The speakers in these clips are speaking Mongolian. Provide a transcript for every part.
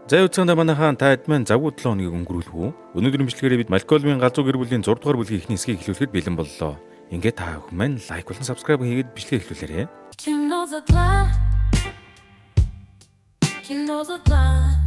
За, үцхэндээ манайхаан та хэд маань завгүй 7 хоногийг өнгөрүүлэх үү? Өнөөдрийн бичлэгээр бид Малкольмын галзуу гэр бүлийн 6 дугаар бүлгийн эхний хэсгийг эхлүүлэхэд бэлэн боллоо. Ингээд та бүхэн маань like болон subscribe хийгээд бичлэгээ эхлүүлээрэй. Кино задлаа. Кино задлаа.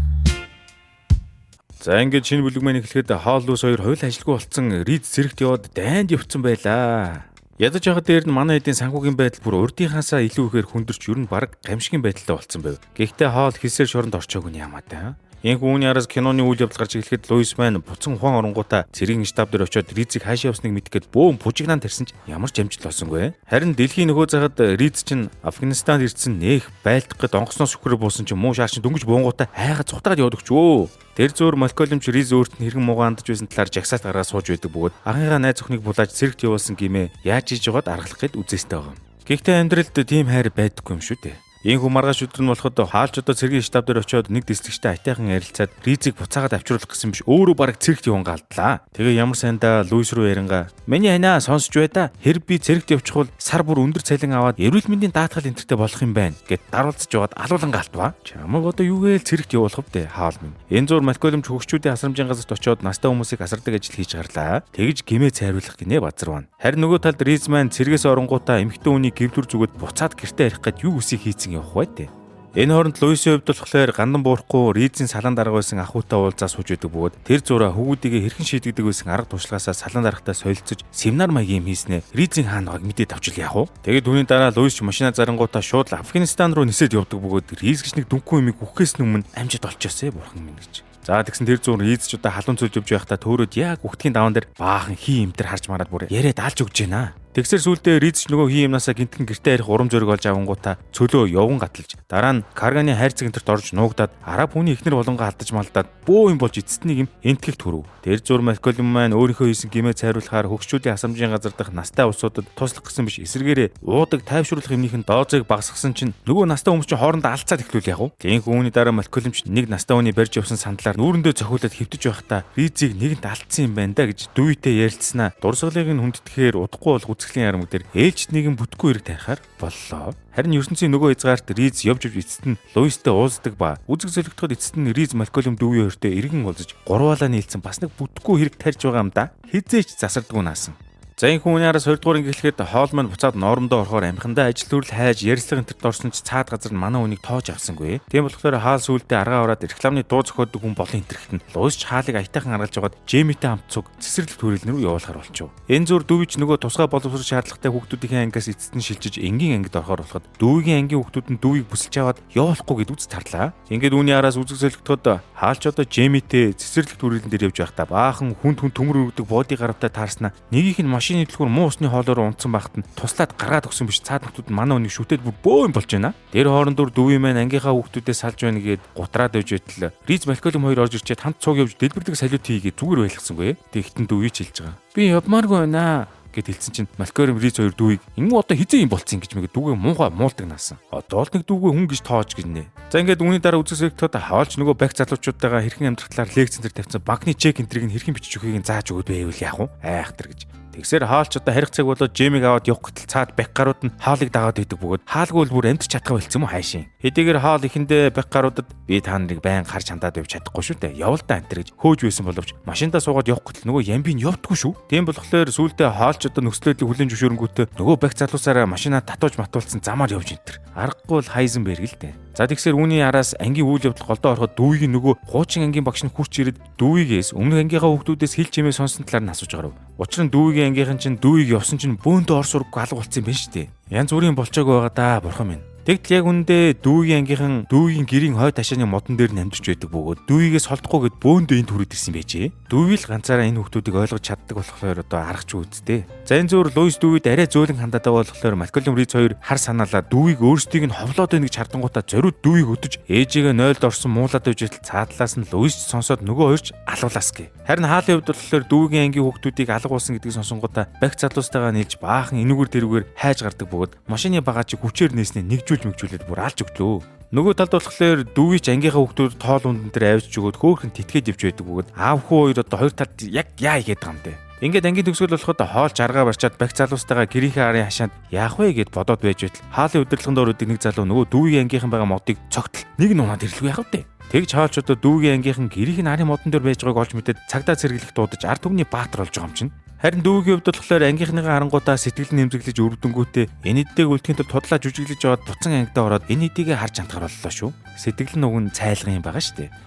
За, ингээд шинэ бүлэг маань эхлэхэд Хоол, Луис хоёр хоёул ажилгүй болцсон Риз цэрэгт яваад дайнд явцсан байлаа. Ядаж байхад дээр нь манай эдийн санхүүгийн байдал бүр урдынхаасаа илүү ихээр хүндэрч, ер нь баг гамшигын байдалтай болцсон байв. Гэхдээ Хоол хэлсээр шоронд орчоогүй нь ямаатай. Инх үүний араас киноны үйл явдал гарч эхлэхэд Луис маань буцан ухаан оронгуудаа цэргийн штаб дээр очиод Ризийг хаашаа явсныг мэдэх гээд бөөн бужигнаан тарьсан ч ямар ч амжилт олсонгүй. Харин дэлхийн нөхөө захад Риз чинь Афганистанд ирсэн нээх байлдах гээд онгоцноос үхрээр буусан чинь муу шаарчин дөнгөж буунгуудаа хайгаа цухтаад яваад өгч өө. Тэр зөөр Малкольмч Риз өөрт нь хэрхэн мууган андаж байсан талаар жагсаалт гаргаад сууж байдаг бөгөөд ахынхаа найз охиныг булааж цэрэгт явуулсан гимээ яаж хийж байгаад аргалах гээд үзээстэй байгаа юм. Гэхдээ амьдралд тийм хайр байдаггүй юм шүү дээ. Ийхүү маргааш өдөр нь болоход хаалч одоо цэргийн штаб дээр очиод нэг дислэгчтэй айтайхан ярилцаад Ризийг буцаагаад авчруулах гэсэн биш, өөрөө бараг цэрэгт яван галдлаа. Тэгээ ямар сайндаа Луис руу яринга "Миний ханаа сонсч бай да. Хэрэг би цэрэгт явчихвал сар бүр өндөр цалин аваад эрүүл мэндийн даатгал энтертэй болох юм байна" гэд даруулцж яваад алуулан галтваа. Чамаг одоо юу гээл цэрэгт явуулах вэ, хаал минь. Энэ зур Малкольмч хөгшчүүдийн асрамжийн газарт очиод настай хүмүүсийг асардаг ажил хийж гарлаа. Тэгж гимээ цайруулах гинэ базарван. Харин нөгөө талд Риз маань цэргээс оронгуудаа эмэгтэй хүний гэвлүр зүгээд буцаад гэртээ харих гээд юу үсийг хийцэн явах вэ те. Энэ хооронд Луисын хувьд болохоор гандан буурахгүй Ризийн салан дарга байсан ахуйтай уулзаа сууж байдаг бөгөөд тэр зураа хүүгүүдийгээ хэрхэн шийдэгдэг байсан арга туршлагаасаа салан даргатай солилцож семинар маягийн юм хийснэ Ризийн хаана байгааг мэдээд авчил яах вэ? Тэгээд түүний дараа Луис ч машина зарангуудаа шууд Афганистан руу нисээд явдаг бөгөөд Риз гэж нэг дүнхүү юмыг үхэхээс өмнө амжид олчоосэй, бурхан минь гэж. За, тэгсэн тэр зүүн Риз ч удаа халуун цөлж явж байхдаа төөрөөд яг үхтгийн даван дээр баахан хий имтер харж мараад бүр яриад алж өгч байна. Тэгсэр сүулдэ Риз ч нөгөө хий юмнасаа гинтхэн гэртээ харих урам зориг олж авангуудаа цөлөө явган гаталж, дараа нь Карганы хайрцаг энтерт орж нуугдаад, араб хүний эхнэр болонгоо алдаж малдаад бөө юм болж эцэст нэг юм энтгэгт хүрв. Тэр зур Малкольм маань өөрийнхөө хийсэн гимээ цайруулахаар хөгшчүүдийн асамжийн газар дахь настай улсуудад туслах гэсэн биш, эсрэгээрээ уудаг тайвшруулах юмных нь дозыг багасгасан чинь нөгөө настай хүмүүс чинь хоорондоо алцаад эхлүүл яг уу. Тийнх үүний дараа Малкольмч нэг настай хүний барьж явсан сандлаар нүүрэндээ цохиулаад хэвтэж байхдаа Ризийг нэгэнт алдсан юм байна да гэж дүүйтэй ярилцсанаа дурсгалыг нь хүндэтгэхээр удахгүй бол үзэсгэлэн ярамг дээр ээлжид нэгэн бүтггүй хэрэг тарихаар боллоо. Харин ертөнцийн нөгөө хязгаарт Риз явж явж эцэст нь Луистэй уулздаг ба үзэг зөлөгдөхөд эцэст нь Риз, Малкольм, Дүүгийн хоёртой эргэн уулзаж гурвуулаа нийлцэн бас нэг бүтггүй хэрэг тарьж байгаа юм да. Хизээч засардгүй наасан. За, энэ хүн араас 2 дугаар анги эхлэхэд Хоол маань буцаад нормдоо орохоор амхандаа ажил төрөл хайж ярилцлага энтерт орсон ч цаад газар нь манай хүнийг тоож авсангүй. Тийм болохоор Хаал сүулдэ аргаа ороод рекламны дуу зохиодог хүн болон энтерхт нь Луис ч Хаалыг аятайхан аргалж байгаад Жемитэй хамт цуг цэцэрлэг төрөл рүү явуулахар болчихов. Энэ зүр Дүүвич нөгөө тусгай боловсрол шаардлагатай хүүхдүүдийн ангиас эцэст нь шилжиж энгийн ангид орохоор болоход Дүүвигийн ангийн хүүхдүүд нь Дүүвийг бүсэлж аваад явуулахгүй гэд үз тарлаа. Ингээд үүний араас үзэг солигдоход Хаалч одоо Жемитэй цэцэрлэг төрөлн дээр явж байхдаа баахан хүнд хүн төмөр өргөдөг боди гаравтай таарснаа нэгийнх нь машины түлхүүр муу усны хоолоор унтсан байхад нь туслаад гаргаад өгсөн биш, цаад нөхдүүд нь манай үнийг шүтээд бүр бөө юм болж байна. Тэр хооронд дөр дүүвийн маань ангийнхаа хүүхдүүдээ салж байна гээд гутраад байж байтал Риз, Малкольм хоёр орж ирчээд хамт цуг явж дэлбэрлэг салют хийгээд зүгээр байлгасангүй. Тэгтэн дүүвий ч хэлж байгаа. "Би явмааргүй байна" гэд хэлсэн чинь Малкольм, Риз хоёр дүүийг "Ингэн одоо хизээ юм болцсон" гэж мэгэ дүүгээ муухай муулдаг наасан. Одоо л нэг дүүгээ хүн гэж тоож гинэ. За, ингээд үүний дараа үзэсгэлтүүд хаваалж нөгөө бак залуучуудтайгаа хэрхэн амьдрах талаар лекц энэ тавьсан, банкны чек энтрийг нь хэрхэн бичиж өгөхийг нь зааж өгöd байвал яах вэ? Айхтар гэж. Тэгсэр хаалч одоо харих цаг болоод Жемиг аваад явах гэтэл цаад бак гарууд нь Хаалыг дагаад идэг бөгөөд Хаалгүй бол бүр амьд чадах болсон юм уу хайшин. Хэдийгээр Хаал эхэндээ бак гаруудад "Би та нарыг байн харж хандаад явж чадахгүй шүү дээ. Явал да" антер гэж хөөж байсан боловч машиндаа суугаад явах гэтэл нөгөө ямбийн явдггүй шүү. Тийм болохоор сүулдэ Хаалч одоо нөхцөлөдийг хүлэн зөвшөөрөнгүүтээ нөгөө бак залуусаараа машинаа татууж матуулсан замаар явж энтер. Аргагүй бол Хайзенберг л дээ. За, тэгсэр үүний араас ангийн үйл явдал голдоо ороход Дүүвигийн нөгөө хуучин ангийн багш нь хурц ирээд Дүүвигээс өмнөх ангийнхаа хүүхдүүдээс хэл чимээ сонсон талаар нь асууж гарав. Учир нь Дүүвигийн ангийнхан чинь Дүүвиг явсан чинь бөөндөө орс ураггүй алга болцсон юм байна шүү дээ. Янз бүрийн болчоог байгаа да, бурхан минь. Тэгтэл яг үндэ Дүүгийн ангийнхан Дүүгийн гэрийн хойд ташааны модон дээр нь амьдарч байдаг бөгөөд Дүүгийгээс холдохгүй гэд бөөндөө энд хүрээд ирсэн байжээ. Дүүвий л ганцаараа энэ хүүхдүүдийг ойлгож чаддаг болохоор одоо аргач үсттэй. За, энэ зөөр Луис Дүүвид арай зөөлөн хандаад байгаа болохоор Малкольм, Риз хоёр хар санаалаа Дүүвийг өөрсдийг нь ховлоод байна гэж хардангуудаа зориуд Дүүвийг өдөж ээжигээ 0-д орсон муулаад байж байтал цаадлаас нь Луис ч сонсоод нөгөө хоёр ч алуулаас гэ. Харин Хаалын хувьд болохоор Дүүгийн ангийн хүүхдүүдийг алга болсон гэдгийг сонсонгуудаа бак залуустайгаа нийлж баахан энүүгээр тэрүүгээр хайж гардаг бөгөөд машины багажийг хүчээр нээснээ нэгжүүлж мэгжүүлээд бүр алж өглөө. Нөгөө талд болохоор Дүүвич ангийнхаа хүүхдүүд тоол ундан дээр авчиж өгөөд хөөхөн тэтгээд явж байдаг бөгөөд аав хүү хоёр одоо хоёр талд яг яа хийгээд байгаа юм бэ? Ингээд ангийн төгсгөл болоход хоолч аргаа барьчаад баг залуустайгаа гэрийнхээ арын хашаанд яах вэ гэд бодоод байж байтал хаалын удирдлагын доор үүдэг нэг залуу нөгөө дүүгийн ангийнхан байгаа модыг цогтол нэг нь унаад ирлгүй яах вэ? Тэгж хаалч одоо дүүгийн ангийнхан гэрийнх нь арын модон дээр байж байгааг олж мэдээд цагдаа цэргэлэх дуудаж ард түмний баатар болж байгаа юм чинь. Харин дүүгийн хувьд болохоор ангийнхныгаа харангуутаа сэтгэл нь нэмзэглэж өрөвдөнгүүтээ энэ эддэг үлдэхин тулд худлаа жүжиглэж яваад буцан ангидаа ороод энэ эдийгээ харж амтгаар боллоо шүү. Сэтгэл нь уг нь цайлган юм байгаа шүү дээ.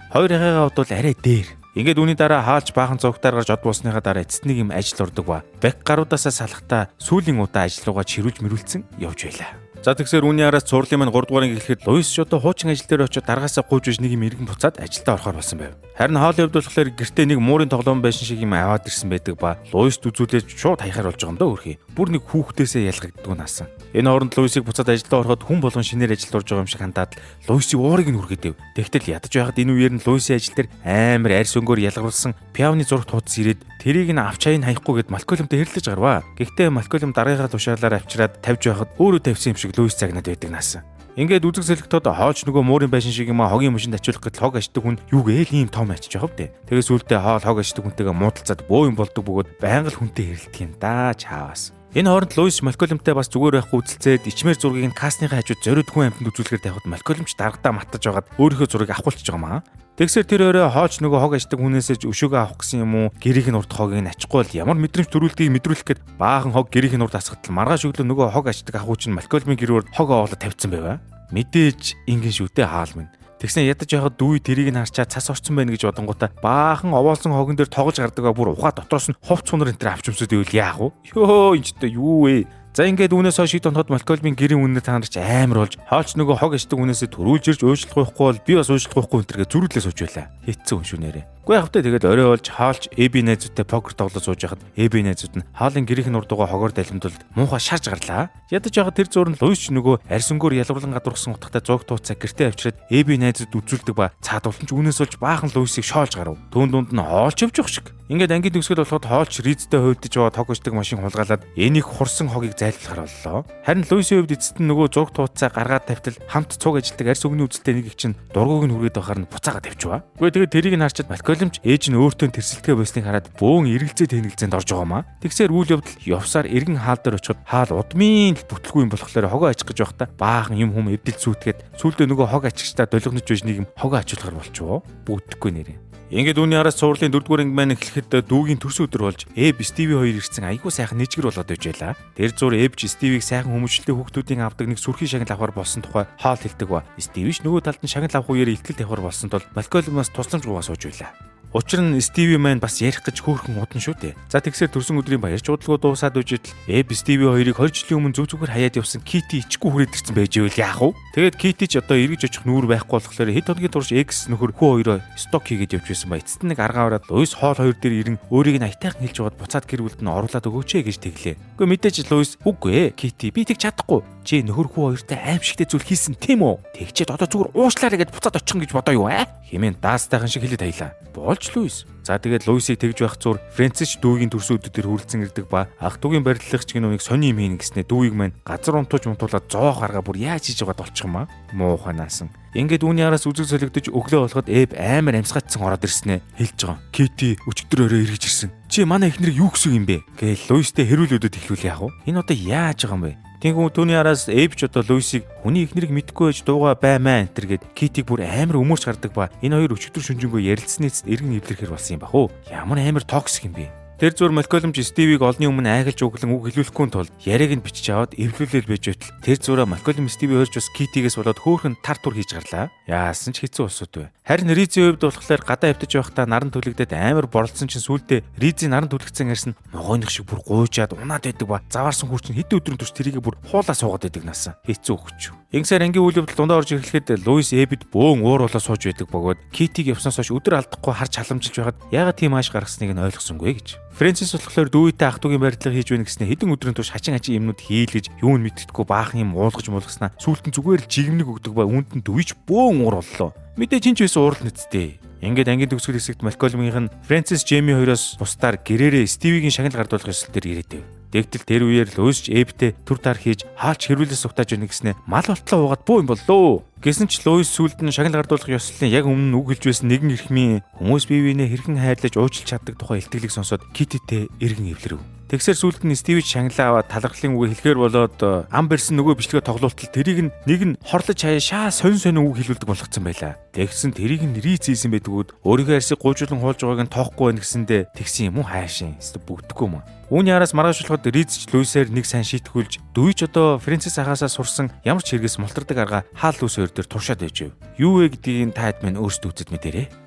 Хоёр ахыгаа бодвол арай дээр. Ингээд үүний дараа хаалж баахан зургатаар гарч од буусныхаа дараа эцэст нэг юм ажил ордог ба. Бэг гаруудаасаа салахтаа сүүлийн удаа ажил руугаа чирүүлж мөрүүлсэн явж байлаа. За тэгсээр үүний араас цуурлын маань 3 дугаар анги эхлэхэд Луис ч одоо хуучин ажил дээр очиод даргаасаа гуйж биш нэг юм иргэн буцаад ажилдаа орохоор болсон байв. Харин хоолын хувьд болохоор гэртээ нэг муурын тоглоом байсан шиг юм аваад ирсэн байдаг ба Луист үзүүлээд шууд хаяхаар болж байгаа юм да өөрхий. Бүр нэг хүүхдээсээ ялгагддгүй наасан. Энэ хооронд Луисыг буцаад ажилдаа ороход хүн болгон шинээр ажилд орж байгаа юм шиг хандаад Луисыг уурыг нь хүргээдэв. Тэгтэл ядаж байхад энэ үеэр нь Луисын ажил дээр амар арьс өнгөөр ялгаруулсан пиавны зурагт хуудас ирээд тэрийг нь авч хаян хаяхгүй гэд Малколмтой хэрэлдэж гарваа. Гэхдээ Малколм дараагийнхаа тушаалаар авчираад тавьж байхад өөрөө тавьсан юм шиг Луис загнаад байдаг наасан. Ингээд үзэг сэлгтод хоолч нөгөө муурын байшин шиг юм хогийн мөшөнд ачуулах гэтэл хог ашдаг хүн юу гээл ийм том ачиж явах вдэ. Тэгээ сүүлдээ хоол хог ашдаг хүнтэйгээ муудалцаад бөө юм болдог бөгөөд байнга л хүнтэй хэрэлдэх юм да чаавас. Энэ хооронд Луис Малколмтай бас зүгээр байхгүй үзэлцээд ичмэр зургийг нь касныхаа хажууд зориуд хүн амьтанд үзүүлэхээр тавихад Малколм ч даргадаа маттаж байгаад өөрийнхөө зургийг авахулчихж байгаа маа. Тэгсэр тэр өрөө хооч нөгөө хог аждаг хүнээсээ өшөөгөө авах гэсэн юм уу? Гэрийнх нь урд хогийг нь ачихгүй бол ямар мэдрэмж төрүүлдгийг мэдрүүлэх гээд баахан хог гэрийнх нь урд асгатал маргааш өглөө нөгөө хог аждаг ахуй чинь Малколмын гэр урд хог оолоо тавьсан байваа. Мэдээж ингэн шүтээ хаал минь. Тэгсэн ядаж яхад дүү тэрийг нь харчаад цас орцсон байна гэж бодонгуудаа баахан овоолсон хогон дээр тоглож гардаг ба бүр ухаа дотроос нь хувц сунар энэ төр авч өмсөд ивэл яах вэ? Йоо энэ ч юу вэ? За ингээд үүнээс хойш шид оноход Малколмын гэрийн үнээр та нар ч амар болж хоолч нөгөө хог аждаг хүнээсээ төрүүлж ирж уучлах байхгүй бол би бас уучлах байхгүй энэ төргээ зүрүүлээ сууж байлаа. Хэцүү хүн шүү нэрээ. Үгүй яг тэ тэгээд орой болж хаалч Эби найзуудтай покер тоглож сууж байхад Эби найзууд нь хаалын гэрийнх нь урдуугаа хогоор далимдвал муухай шарж гарлаа. Ядаж байхад тэр зур нь Луис ч нөгөө арьс өнгөөр ялгуурлан гадуурхсан утгатай зууг тууцаа гэртээ авчираад Эби найзууд үзүүлдэг ба цаадуулсан ч үүнээс болж баахан Луисыг шоолж гарав. Түүн дунд нь хоолч явж явах шиг. Ингээд ангийн төгсгөл болоход хоолч Ризтэй хувьдж яваад хог өчдөг машин хулгайлаад энийг хурсан хогийг зайлуулахар боллоо. Харин Луисийн хувьд эцэст нь нөгөө зург тууцаа гаргаад тавьтал хамт цуг ажилтдаг арьс өнгөний үзэлтэй нэг их чинь дургуг нь хүргээд байхаар нь буцаага тавьчихва. Үгүй тэгээд тэрийг нь харчаад Малколмч ээж нь өөртөө тэрсэлтгээ болсныг хараад бөөн эргэлзээ тэнгэлзээнд орж байгаа маа. Тэгсээр үйл явдал явсаар эргэн хаал дээр очиход хаал удмын л бүтлгүй юм болохоор хогоо ачих гэж байхдаа баахан юм хүм эвдэл сүйтгээд сүүлдээ нөгөө хог ачигчдаа долгонож байж нэг юм хогоо ачуулахар болчихвоо. Бүтэхгүй нэрээ. Ингээд үүний араас цуурлын 4-р анги маань эхлэхэд дүүгийн төрсөн өдөр болж Эб Стиви хоёр ирсэн айгүй сайхан нэжгэр болоод байж байлаа. Тэр зур Эбч Стивийг сайхан хүмүүжлэлтэй хүүхдүүдийн авдаг нэг сүрхий шагнал авахар болсон тухай хоол хэлдэг ба. Стиви ч нөгөө талд нь шагнал авах үеэр илтгэл тавихар болсон тул Малколмоос тусламж гуйгаа сууж байлаа. Учир нь Стиви маань бас ярих гэж хөөрхөн удан шүү дээ. За тэгсээр төрсөн өдрийн баярч удалгүй дуусаад үжидл Эб Стиви хоёрыг 20 жилийн өмнө зүг зүгээр хаяад явсан Кити ичгүй хүрээд ирсэн байж ивэл яах вэ? Тэгээд Кити ч одоо эргэж очих нүүр байхгүй болохоор хэд хоногийн турш X нөхөр хүү хоёроо сток хийгээд явж байсан ба эцэст нэг аргаа ороод Луис хоол хоёр дээр ирэн өөрийг нь аятайхан хэлж байгаад буцаад гэр бүлд нь оруулаад өгөөч ээ гэж тэглээ. Үгүй мэдээж Луис үгүй ээ Кити би тэг чадахгүй. Чи нөхөр хүү хоёртой аимшигтэй зүйл хийсэн тийм үү? Тэгчээд одоо зүгээр уушлаарай гэд буцаад очих гэж бодоо юу аа? Химэн даастайхан шиг хэлээд хаялаа. Болж Луис. За тэгээд Луисыг тэгж байх зур Фрэнсис дүүгийн төрсөн өдөр дээр хүрэлцэн ирдэг ба ах дүүгийн бариллагч гинүүнийг сони юм хийнэ гэснээр дүүгийг маань газар унтууж мунтуулаад зоох арга бүр яаж хийж байгаад болчих юм аа. Муухай наасан. Ингээд үүний араас үзэг солигдож өглөө болоход Эб амар амьсгаатсан ороод ирснэ хэлж байгаа. Кити өчигдөр өрөө эргэж ирсэн. Чи манай эхнэрийг юу гэсэн юм бэ? Гээл Луистэй хэрүүлүүдэд эхлүүл яах вэ? Энэ одоо яаж байгаа юм бэ? Тэнгүү түүний араас Эбч одоо Луисыг хүний эхнэрийг мэдхгүй байж дууга баймаа энэ төр гэд Китиг бүр амар өмөрч гардаг ба энэ хоёр өчигдөр шүнжэнгөө ярилцсны эцэст эргэн эвлэрэхэр болсон юм бах уу? Ямар амар токсик юм бэ? Тэр зур Малколмч Стивийг олны өмнө айгалж углан үг хэлүүлэхгүй тулд яриаг нь бичиж аваад эвлүүлэл байж байтал тэр зураа Малколм Стиви хоёрч бас Китигээс болоод хөөхөн тар тур хийж гарлаа. Яасан ч хэцүү улсууд вэ. Харин Ризийн хувьд болохоор гадаа явтаж байхдаа наран түлэгдээд амар боролцсон чинь сүүлдээ Ризийн наран түлэгдсэн арьс нь могойных шиг бүр гуйжаад унаад байдаг ба заваарсан хүр чинь хэдэн өдрийн турш тэрийгэ бүр хуулаа суугаад байдаг наасан. Хэцүү өгч. Ингэсээр ангийн үйл явдал дундаа орж ирэхэд Луис Эбид бөөн уур болоо сууж байдаг бөгөөд Китиг явснаас хойш өдөр алдахгүй харж халамжилж байхад яагаад тийм ааш гаргасныг нь ойлгосонгүй гэж. Фрэнсис болохоор дүүйтэй ах トゥ угийн барилга хийж байна гэснээр хэдэн өдрийн турш хачин хачин юмнууд хийлгэж юу нь мэддэхгүй баахан юм уулгаж муулгаснаа сүүлд нь зүгээр л жигмэг өгдөг ба үүнд нь дүүйч бөөн уур боллоо. Мэдээж хинч байсан уурал нэцтэй. Ингээд ангийн төгсгөл хэсэгт Малколмынх нь Фрэнсис Джейми хоёроос бусдаар гэрээрээ Стивигийн шагнал гардуулах ёслол дээр ирээдэв. Тэгтэл тэр үеэр Луис ч Эбтэй түр тар хийж хаалч хэрвэлээс угтааж байна гэснээр мал болтлоо уугаад бүү юм боллоо. Гэсэн ч Луис сүүлд нь шагнал гардуулах ёслолын яг өмнө нь үг хэлж байсан нэгэн эрхмийн хүмүүс бие биенээ хэрхэн хайрлаж уучлах чаддаг тухай илтгэлийг сонсоод Кититэй эргэн эвлэрэв. Тэгсэр сүүлд нь Стивич шагналаа аваад талархлын үгээ хэлэхээр болоод ам барьсан нөгөө бичлэгээ тоглуултал тэрийг нь нэг нь хорлож хаяа шаа сонь сонь үг хэлүүлдэг болгоцсон байлаа. Тэгсэн тэрийг нь Риц хийсэн байдгууд өөрийнхөө арьсыг гуйжуулан хуулж байгааг нь тоохгүй байх гэсэндээ тэгсэн юм уу хайшин. Эсвэл бүгдэхгүй юм. Үүний араас маргааш болоход Риц ч Луисээр нэг сайн шийтгүүлж дүйч одоо Фрэнсис ахаасаа сурсан ямар ч хэрэгээс мултардаг арга хаал Луис хоёр дээр туршаад байжээ. Юу вэ гэдгийг та хэд минь өөрсдөө үзэж мэдэрэй.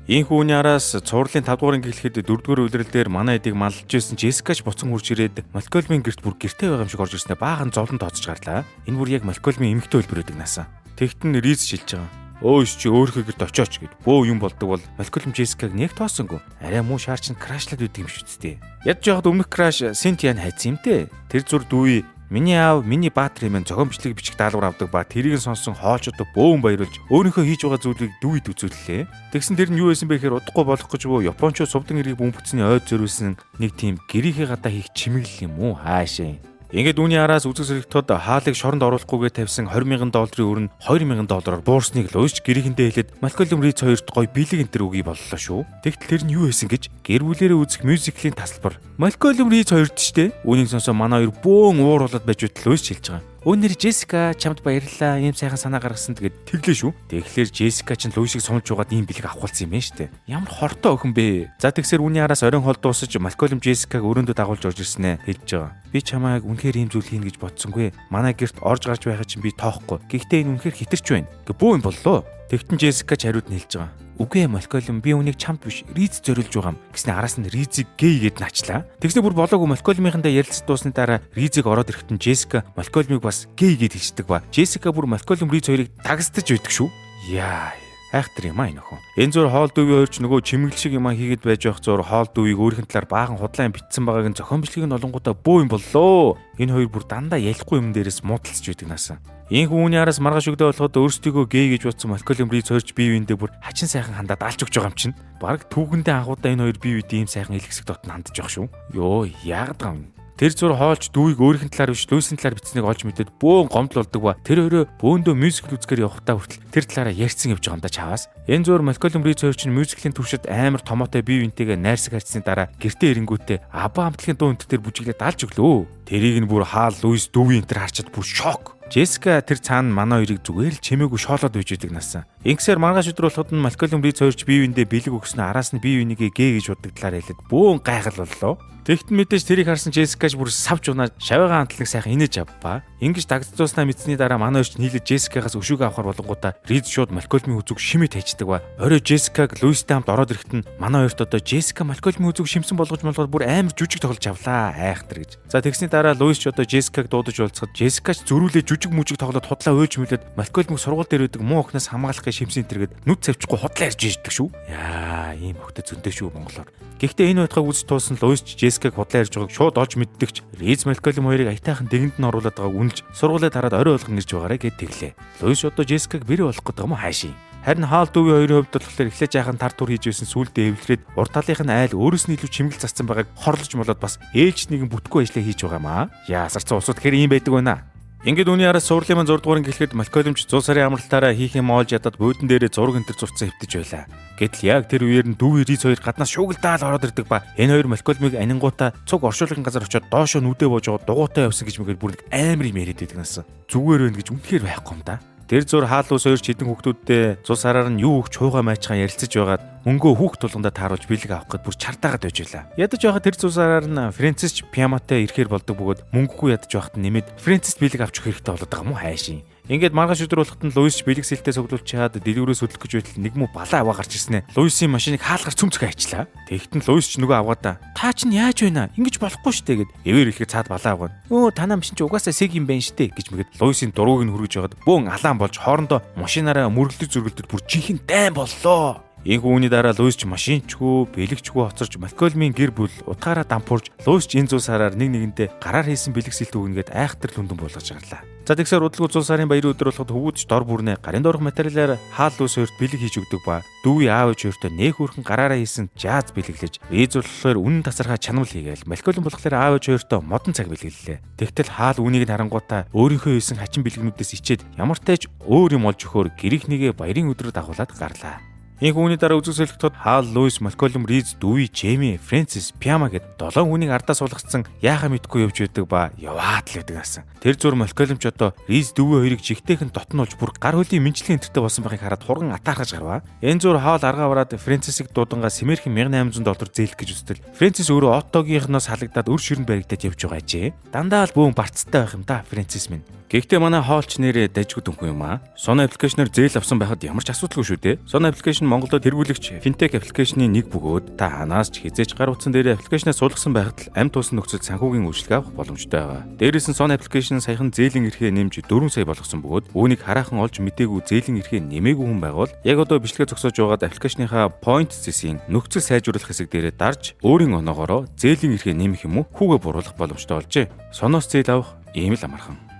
Ийхүү үүний араас цувралын 5 дугаар анги эхлэхэд 4 дугаар улирал дээр манай эдийг малж байсан Джессикач буцан хурж ирээд Малкольмын гэрт бүр гэртээ байгаа юм шиг орж ирснээр баахан зовлон тооцож гарлаа. Энэ бүр яг Малкольмын эмэгтэй хөлбөр байдаг насаа. Тэгтэн Риз шилж байгаа. Өөш чи өөрийнхөө гэрт очооч гэд. Бөө юм болдог бол Малкольм Джессикаг нэг тоосонгүй. Арай муу шаарч нь крашлаад байдаг юм шүү дээ. Ядж яхад өмнөх краш Синтиан хайцсан юм те. Тэр зур дүүи миний аав, миний баатар хэмээн зохион бичлэг бичих даалгавар авдаг ба тэрийг нь сонсон хоолч одоо бөөн баяруулж өөрийнхөө хийж байгаа зүйлийг дүүид үзүүллээ. Тэгсэн тэр нь юу байсан бэ гэхээр удахгүй болох гэж буу Япончууд сувдан эргийг бөмбөцсөний ойд зориулсан нэг тийм гэрийнхээ гадаа хийх чимэглэл юм уу хаашаа. Ингээд үүний араас үзэг сэрэгтод хаалыг шоронд оруулахгүйгээр тавьсан 20,000 долларын өрн 2,000 доллараар буурсныг Луис гэрийнхэндээ хэлээд Малкольм Риц хоёрт гой бэлэг энэ төр үгүй боллоо шүү. Тэгтэл тэр нь юу байсан гэж гэр бүлэрээ үзэх мюзиклийн тасалбар. Малкольм Риц хоёрт штэ. Үүнийг сонсоо манай хоёр бөөн уур болоод байж байтал Луис хэлж байгаа. Өнөр Джессика чамд баярлалаа. Ийм сайхан санаа гаргасан тэгээд тэглээ шүү. Тэгэхээр Джессика чинь Луисийг сумлж угаад ийм бэлэг авахулсан юм байна штэ. Ямар хортой охин бэ? За тэгсэр үүний араас оройн хол дуусаж Малкольм Джессикаг өрөөндөө дагуулж орж ирснэ хэлж байгаа. Би чамайг үнэхээр ийм зүйл хийнэ гэж бодсонгүй. Манай гэрт орж гарч байхад чинь би тоохгүй. Гэхдээ энэ үнэхээр хитэрч байна. Гэ бүү юм боллоо. Тэгтэн Джессика ч хариуд нь хэлж байгаа. Үгүй ээ Малкольм би үнийг чамд биш Риз зориулж байгаа юм гэснээр араас нь Ризийг гей гэд наачлаа. Тэгснээр бүр болоогүй Малкольмынхандаа ярилцаж дуусны дараа Ризийг ороод ирэхэд нь Джессика Малкольмыг бас гей гэд хэлждэг ба. Джессика бүр Малкольм Риз хоёрыг дагсдаж байдаг шүү. Яа айхтар юм а энэ охин. Энэ зур хоол дүүвийн хоёр ч нөгөө чимэглэл шиг юм хийгээд байж явах зур хоол дүүвийг өөрийнх нь талаар баахан худлаа юм битсэн байгааг нь зохион бичлэгийг нь олонгуудаа бөө юм боллоо. Энэ хоёр бүр дандаа ялахгүй юм дээрээс муудалцж байдаг насаа. Ийхүү үүний араас маргааш өглөө болоход өөрсдийгөө гей гэж бодсон Малкольм Риз хоёрч бие биендээ бүр хачин сайхан хандаад алж өгч байгаа юм чинь. Бараг түүхэндээ анхудаа энэ хоёр бие биедээ ийм сайхан илгэсэг дотн хандж явах шүү. Йоо яагаад байгаа юм. Тэр зур хоолч дүүийг өөрийнх нь талаар биш Луисийн талаар бичсэнийг олж мэдээд бөөн гомдол болдог ба. Тэр өөрөө бөөндөө мюзикл үзэхээр явахдаа хүртэл тэр талаараа ярьсан явж байгаа юм да чаваас. Энэ зур Малкольм Риз хоёр чинь мюзиклийн төвшөд амар томоотой бие биентэйгээ найрсаг харьцсны дараа гэртээ ирэнгүүтээ Аба амтлагийн дуу өнтер дээр бүжиглээд алж өглөө. Тэрийг нь бүр хаал Луис дүүгийн энтер харчаад бүр шок. Джессика тэр цаана манай хоёрыг зүгээр л чимээгүй шоолоод үйж идэг насаа. Ингэсээр маргааш өдөр болоход нь Малкольм Риз хоёр ч бие биендээ бэлэг өгснө араас нь бие бинийгээ гээ гэж боддог талаар хэлээд бөөн гайхал боллоо. Тэгтэн мэдээж тэрийг харсан Джессикач бүр савж унаад шавьгаа антлаг сайхан инээж авпаа. Ингэж дагдцуулснаа мэдсэний дараа манай хоёр ч нийлээд Джессикагаас өшөөг авахар болонгуудаа Риз шууд Малкольмын үзүг шимээ тайчдаг ба. Орой Джессикаг Луистэй хамт ороод ирэхэд нь манай хоёрт одоо Джессика Малкольмын үзүг шимсэн болгож молгоод бүр амар жүжиг тоглож авлаа айхтар гэж. За тэгсний дараа Луис ч одоо Джессикаг дуудаж уулзахад Джессикач зөрүүлээ жүжиг мүжиг тоглоод худлаа уйлж мүлээд Малкольмыг сургууль дээр байдаг муу охиноос хамгаалах гэж шимсэн тэргээд нүд цавчихгүй худлаа ярьж иждэг шүү. Яа, ийм охид зөндөө шүү монголоор. Гэхдээ энэ утгыг үзэж туусан Луис ч Джессикаг худлаа ярьж байгааг шууд олж мэддэгч Риз Малкольм хоёрыг аятайхан дэгэнд нь оруулаад байгааг үнэлж сургуулиа тараад орой болгон ирж байгаарэ гэд тэглээ. Луис одоо Джессикаг бэрэ болох гэдэг юм уу хаашийн. Харин хаал дүүвийн хоёрын хувьд болохоор эхлээ жаахан тар тур хийж байсан сүулдэ эвлэрээд урд талынх нь айл өөрөөс нь илүү чимгэл зассан байгааг хорлож молоод бас ээлж нэгэн бүтггүй ажиллаа хийж байгаа маа. Яа сарцсан улсууд тэгэхээр ийм байдаг байна. Ингээд үүний араас цувралын маань 6 дугаар анги эхлэхэд Малкольмч 100 сарын амралтаараа хийх юм олж ядаад буудан дээрээ зураг энтер зурцсан хэвтэж байлаа. Гэтэл яг тэр үеэр нь дүүвийн Риз хоёр гаднаас шуугилдаал ороод ирдэг ба. Энэ хоёр Малкольмыг анингуудаа цуг оршуулгын газар очиод доошоо нүдэ боож байгаа дугуйтай явсан гэж мэгээр бүр нэг амар юм яриад байдаг насаа. Зүгээр байна гэж үнэхээр байхгүй юм да. Тэр зур хаалуус хоёр ч хэдэн хүүхдүүдтэй 100 сараар нь юу өгч хуугаа майчхан ярилцаж байгаад мөнгөө хүүхд тулгандаа тааруулж бэлэг авах гээд бүр чартаагаад байж байлаа. Ядаж байхад тэр 100 сараар нь Фрэнсис ч Пиаматай ирэхээр болдог бөгөөд мөнгөгүй ядаж байхад нэмээд Фрэнсист бэлэг авч өгөх хэрэгтэй болоод байгаа юм уу хайшин. Ингээд маргааш өдөр болоход нь Луис бэлэг сэлтэй цуглуулчаад дэлгүүрээс хөдлөх гэж байтал нэг муу балаа аваа гарч ирснэ. Луисын машиныг хаалгаар цөмцгөө хайчлаа. Тэгтэн Луис ч нөгөө авгаадаа та чинь яаж байна? Ингэж болохгүй штэ гэд эвэр ирэхэд цаад балаа авгаана. Өө танаа машин чи угаасаа сэг юм байна штэ гэж мэгэд Луисын дургуг нь хүргэж байгаад бөөн алаан болж хоорондоо машинаараа мөрөглөж зөргөлдөд бүр жинхэнэ дайн боллоо. Энэхүү үүний дараа Луис ч машинчгүй, бэлэгчгүй хоцорч Малкольмын гэр бүл утгаараа дампуурч Луис ч энэ зул сараар нэг нэгэндээ гараар хийсэн бэлэг сэлт өгнөгээд айхтар лүндэн болгож гарлаа. За тэгсээр удалгүй зул сарын баярын өдөр болоход хөвгүүд ч дор бүрнээ гарын доорх материалаар хаал Луис хоёрт бэлэг хийж өгдөг ба дүүгийн аав ээж хоёртой нэх өөрхөн гараараа хийсэн жааз бэлэглэж Риз болохоор үнэн тасархай чанамл хийгээл Малкольм болохоор аав ээж хоёртой модон цаг бэлэглэлээ. Тэгтэл хаал үүнийг нь харангуйтаа өөрийнхөө хийсэн хачин бэлгнүүдээс ичээд ямар ч тач өөр юм олж өгөхөөр гэрийнхнийгээ баярын өдрөөр дагуулад гарлаа. Энэхүү үүний дараа үзэг солигдоход Хаал, Луис, Малкольм, Риз, Дүүи, Жеми, Фрэнсис, Пиама гэд 7 хүнийг ардаа суулгацсан яахаа мэдгүй явж байдаг ба яваад л байдаг асан. Тэр зур Малкольм ч одоо Риз, Дүүи хоёрыг жигтэйхэн дотн болж бүр гар хөлийн мэнчлийн энтертэй болсон байхыг хараад хурган атаархаж гарваа. Энэ зур Хаал аргаа бараад Фрэнсисийг дуудангаа сэмэрхэн 1800 доллар зээлэх гэж үзтэл Фрэнсис өөрөө Оттогийнхноос халагдаад өр ширэнд баригдаад явж байгаа ажээ. Дандаа л бөөн барцтай байх юм да Фрэнсис минь. Гэхдээ манай хоолч нэрээ дажгүй дүнхэн юм аа. Sono application-аар зээл авсан байхад ямар ч асуудалгүй шүү дээ. Sono application Монголд тэргүүлэгч fintech application-ы нэг бөгөөд та ханаас ч хизээч гар утсан дээрээ application-аа суулгасан байхад л амь туусан нөхцөлд санхүүгийн үйлчилгээ авах боломжтой байгаа. Дээрээс нь Sono application саяхан зээлийн эрхээ нэмж 4 сая болгосон бөгөөд үүнийг хараахан олж мдээгүй зээлийн эрхээ нэмээгүй хүн байгвал яг одоо бичлэгээ зогсоож байгаад application-ийнхаа point зэсийн нөхцөл сайжруулах хэсэг дээрээ дарж өөрийн оноогоороо зээлийн эрхээ нэмэх юм уу хүүгээ буруулах боломжтой болжээ. Соноос зээл авах ийм л амархан.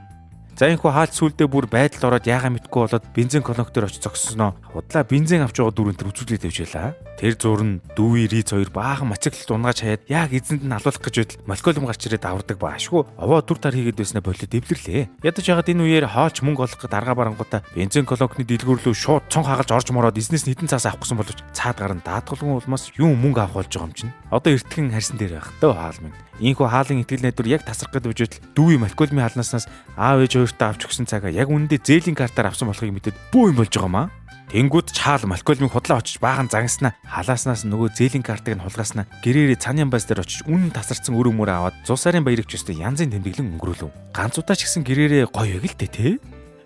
За энэхүү хаалт сүулдэ бүр байдалд ороод яагаа мэдгүй болоод бензин колонк дээр очиж зогссноо. Худлаа бензин авч байгаа дүүрэн тэр үзүүлээд тавьж байлаа. Тэр зур нь дүүи Риз хоёр баахан мотоциклд унгааж хаяад яг эзэнд нь алуулах гэж байтал Малкольм гарч ирээд авардаг баашгүй. Овоо дүр тар хийгээд байснаа болоод дэвлэрлээ. Ядаж ягаад энэ үеэр хоолч мөнгө олох гээд аргаа барангуудаа бензин колонкны дэлгүүр рүү шууд цонх хагалж орж мороод эзнээс нь хэдэн цаас авах гэсэн боловч цаад гарan даатгалгүй улмаас юм мөнгө авах болж байгаа юм чинь. Одоо эртхэн харсан дээр байх дөө хаал минь. Ийхүү хаалын итгэл найдвар яг тасрах гээд бижэл дүүи Малкольмын халнааснаас аав ээж хоёртоо авч өгсөн цагаа яг үнэндээ зээлийн картаар авсан болохыг мэдээд бүү юм болж байгаа маа. Тэнгүүд ч хаал Малкольмыг худлаа очиж баахан загнаснаа халааснаас нөгөө зээлийн картыг нь хулгааснаа гэрээрээ цааны баз дээр очиж үнэн тасарсан өрөө мөрөө аваад зул сарын баярыг ч өстө янзын тэмдэглэн өнгөрүүлв. Ганц удаа ч гэсэн гэрээрээ гоё яг л дээ тэ.